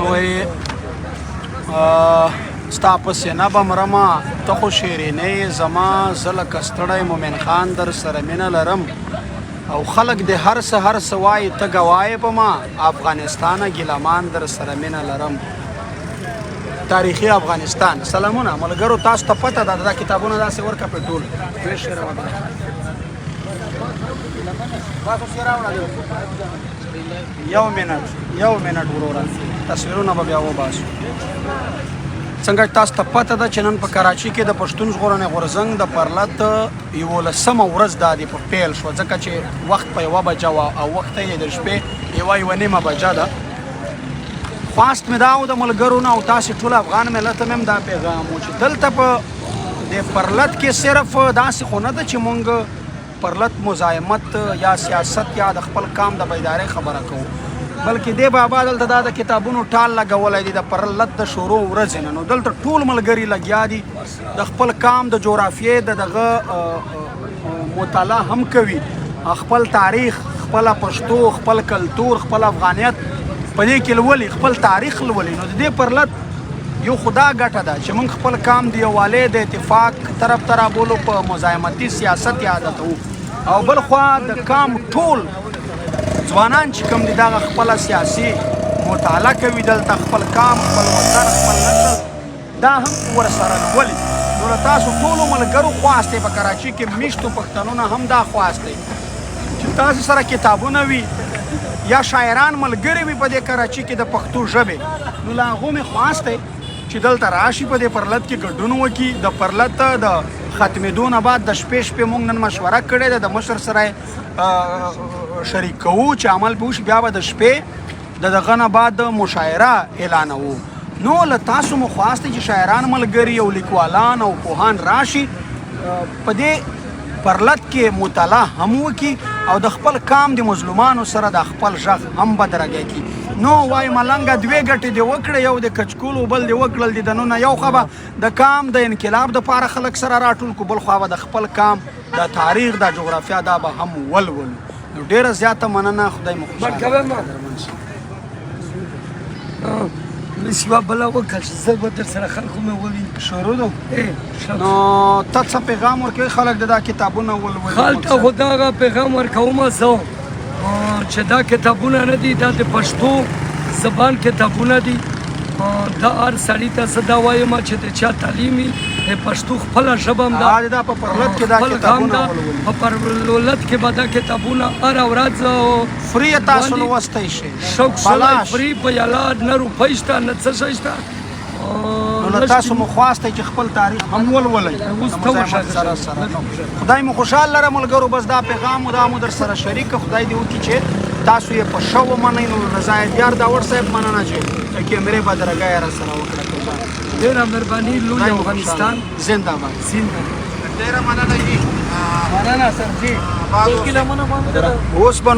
وایي ستا په سینه به مرمه، ته خو شیرینه یې زما، زه لکه ستړی مومن خان در سره مینه لرم، او خلک د هر څه هر څه وایي، ته ګواه یې په ما، افغانستانه ګیلهمان در سره مینه لرم. تاریخي افغانستان. سلامونه ملګرو، تاسو ته پته ده، دا کتابونه داسې ورکه په ټول یو منټ، یو منټ وروره، تصویرونه به بیا وباسو. څنګه تاسو ته پته ده چې نن په کراچي کې د پښتون ژغورنې غورځنګ د پرلت 11مه ورځ دا دی په پیل شو، ځکه چې وخت په 1 بجه وه او وخت یې د شپې 1، 1:30 بجه ده. خواست مې دا و د ملګرو نه او تاسې ټول افغان ملت ته مې هم دا پیغام و چې دلته په د پرلت کې صرف داسې خو نه ده چې مونږ پرلت، مزاحمت یا سیاست یا د خپل قام د بیدارۍ خبره کوو، بلکې دی بابا دلته دا د کتابونو ټال لګولی دی د پرلت د شروع ورځې نه. نو دلته ټول ملګري لګیا دي، د خپل قام د جغرافیې د دغه مطالعه هم کوي، خپل تاریخ، خپل پښتو، خپل کلتور، خپل افغانیت په دې کې لولي، خپل تاریخ لولي. نو د دې پرلت یو خدا ګټه ده چې موږ خپل قام د یووالي، د اتفاق طرف ته رابولو، په مزاحمتي سیاست یې عادتوو، او بل خوا د قام ټول ځوانان چې کوم دي، دغه خپله سیاسي مطالعه کوي دلته، خپل قام، خپل وطن، خپل نسل دا هم ورسره لولي. نو له تاسو ټولو ملګرو خواست دی، په کراچي کې میشتو پښتنو نه هم دا خواست دی چې تاسو سره کتابونه وي یا شاعران ملګري وي په دې کراچي کې د پښتو ژبې، نو له هغو مې خواست دی چې دلته راشي، په دې پرلت کې ګډون وکړي. د پرلت د ختمېدو نه بعد د شپې شپې مونږ نن مشوره کړې ده، د مشر سره شریک کوو چې عمل به وشي، بیا به د شپې د دغه نه بعد مشاعره اعلانوو. نو له تاسو مو خواست دی چې شاعران ملګري او لیکوالان او پوهان راشي، په دې پرلت کې مطالعه هم وکړي او د خپل قام د مظلومانو سره د خپل غږ هم بدرګه کړي. نو وای ملنګه، دوې ګټې دې وکړې، یو د کچکول او بل دې وکړل دي دنونه. یو خوا به د قام د انقلاب د پاره خلک سره راټول کو، بل خوا به د خپل قام د تاریخ، د جغرافیا دا به هم ولولو. نو ډیره زیاته مننه، خدای مو خوشحاله. قدرمن شي. سیوا بلا وکړ چې زه به در سره خلکو مې ووینم. شروع ده. ښه. نو ته څه پیغام ورکوي خلک د دا کتابونه ولولي؟ خلک ته خو دغه پیغام ورکوم زه چې دا کتابونه نه دي، دا د پښتو زبان کتابونه دي. دا هر سړي ته زه دا وایم چې د چا تعلیم وي، د پښتو خپله ژبه هم ده. دا په پرلت کې دا خپل غم کتابونه ده. ولولي. په پرلت کې به دا کتابونه هره ورځ free تاسو لوستی شئ. شوق سره. بلاش. free په یالا، نه روپۍ شته نه څه شی شته. نو له تاسو مو خواست دی چې خپل تاریخ هم ولولئ اوس د ته مزاحمت وشاته سره شه. سره. نو خدای مو خوشحال لره ملګرو، بس دا پیغام مو دا مو در سره شریک کړ. خدای دې وکړي چې تاسو یې په ښه ومنئ. نو رضا دیار داوړ صاحب مننه چې د کیمرې بدرګه یې را سره وکړه. ډېره مهرباني. لوی خدای مو افغانستان خوشحاله. زنده باد. زنده. ډیره مننه جی. مننه سر جی. اوس اوس به